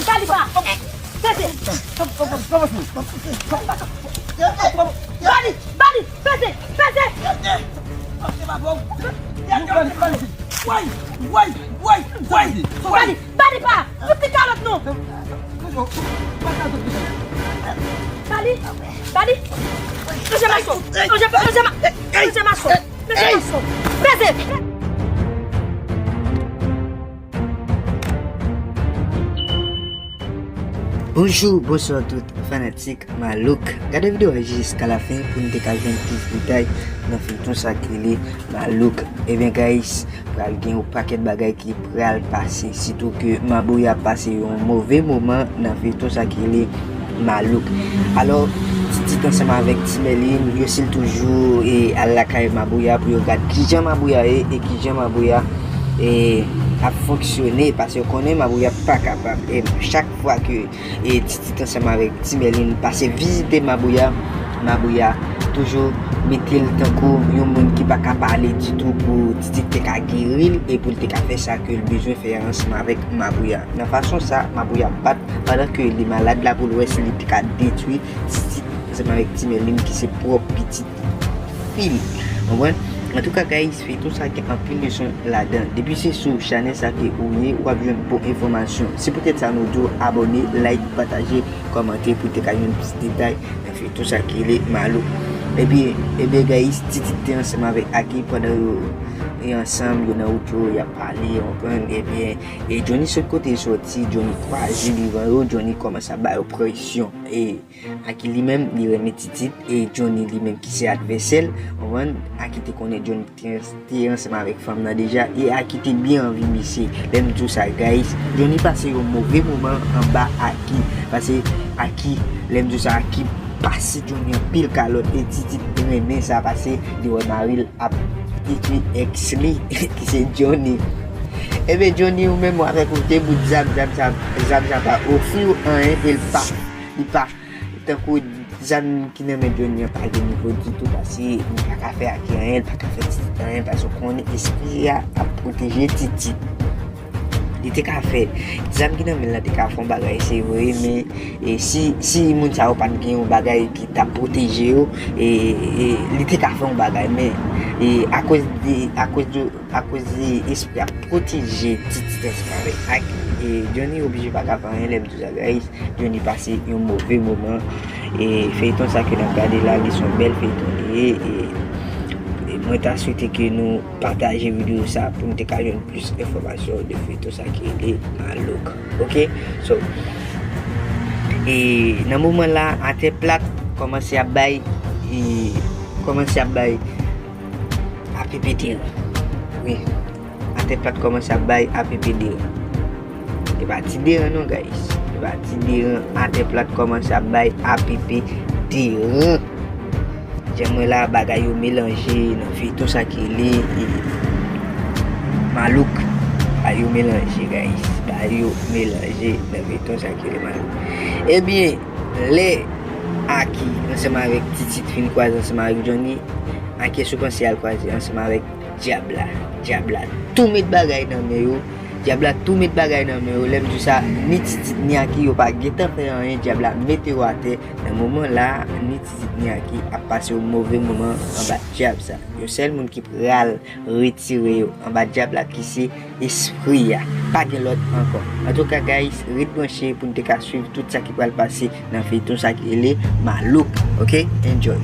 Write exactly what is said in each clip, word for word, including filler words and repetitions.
Ba li pa. Peze. Ba li, ba li, peze, peze. Ba li, ba li pa. Fout li kalòt nou. Ba li, ba li. Manje mason. Manje, manje ma-, manje mason. Manje mason. Peze. Bonjou, bonswa tout fanatik Malouk. Gade videyo a jiska lafen pou n te ka jwenn plis detay nan feyton sa ki rele Malouk. Ebyen, guys, pral gen yon pakèt bagay ki pral pase. Sitou ke Mabouya ap pase yon move moman nan feyton sa ki rele Malouk. Alò, Titit ansanm avèk Ti Mèlin, yo sil toujou e al lakay Mabouya pou yo gad kijan Mabouya ye e kijan Mabouya e ap fonksyone, paske yo konnen Mabouya pa kapab. E chak fwa ke e Titit ansanm avèk Ti Mèlin pase vizite Mabouya, Mabouya toujou mete l tankou yon moun ki pa ka pale ditou pou Titit te ka geri l e pou l te ka fè sa ke l bezwen fè ansanm avèk Mabouya. Nan fason sa, Mabouya bat pandan ke li malad la pou l wè si li te ka detwi Titit ansanm avèk Ti Mèlin ki se pwòp pitit fi l. Konprann? Antouka, guys, feyton sa gen anpil leson ladan. Depi se sou chanèl sa ke ou ye, w ap jwenn bon enfòmasyon. Se poutèt sa nou di w abòne, like, pataje, kòmante pou te ka jwenn plis detay nan feyton sa ki rele Malouk. Epi, ebyen, guys, Titit te ansanm avèk Aki pandan yo e ansanm, yo nan wout yo, y ap pale, w konprann? Ebyen, e Johnny sot kote l soti, Johnny kwaze devan yo, Johnny kòmanse ap ba yo presyon. E Aki li menm, li renmen Titit, e Johnny li menm ki se advèsè l, w konprann? Aki te konnen Johnny te, te ansanm avèk fanm nan deja, e Aki te byen anvi misye. Lè m di w sa, guys, Johnny pase yon move moman anba Aki. Pase Aki, lè m di w sa, Aki pase Johnny anpil kalòt, e Titit renmen sa, pase li wè mari l ap detwi èks li, ki se Johnny. Ebyen, Johnny, ou menm, ou avèk ou de bout zam, zam sa, zam sa pa ofri w anyen, e l pa, li pa, tankou zam ki nan men Johnny an pa gen nivo ditou, paske li pa ka fè Aki anyen, li pa ka fè Titit anyen, paske w konnen espri a ap pwoteje Titit. Li te ka fè, zam ki nan men l la te ka fè yon bagay, se vre, men, e, si, si moun sa yo pa t gen yon bagay ki t ap pwoteje yo, e, e, li te ka fè yon bagay, men, e, akoz de, akoz de, akoz de espri ap pwoteje Titit ansanm avèk Aki, e, Johnny oblije pa ka fè anyen, lè m di w sa, guys. Johnny pase yon move moman. E feyton sa ke n ap gade la, li se yon bèl feyton li ye. E, e mwen ta swete ke nou pataje videyo sa pou n te ka jwenn plis enfòmasyon de feyton sa ki rele Malouk. Oke? So, e nan moman la, Atè Plat kòmanse ap bay, e kòmanse ap bay A P P deran. Wi. Atè Plat kòmanse ap bay A P P deran. E pa ti deran non, guys. E pa ti deran, Atè Plat kòmanse ap bay A P P deran. Jan m wè la, bagay yo melanje nan feyton sa ki rele, e, Malouk. Bagay yo melanje, guys. Bagay yo melanje nan feyton sa ki rele Malouk. Ebyen, lè Aki ansanm avèk Titit fin kwaze ansanm avèk Johnny, Aki sou panse al kwaze ansanm avèk Dyab la. Dyab la tou met bagay nan men yo. Dyab la tou met bagay nan men yo. Lè m di sa, ni Titit ni Aki yo pa gentan fè anyen. Dyab la mete yo atè. Nan moman la, ni Titit ni Aki ap pase yon move moman anba dyab sa. Yon sèl moun ki pral retire yo anba dyab la ki se espri a. Pa gen lòt ankò. Antouka, guys, ret branche pou n te ka swiv tout sa ki pral pase nan feyton sa ki rele Malouk. Oke? Enjoy.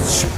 Sou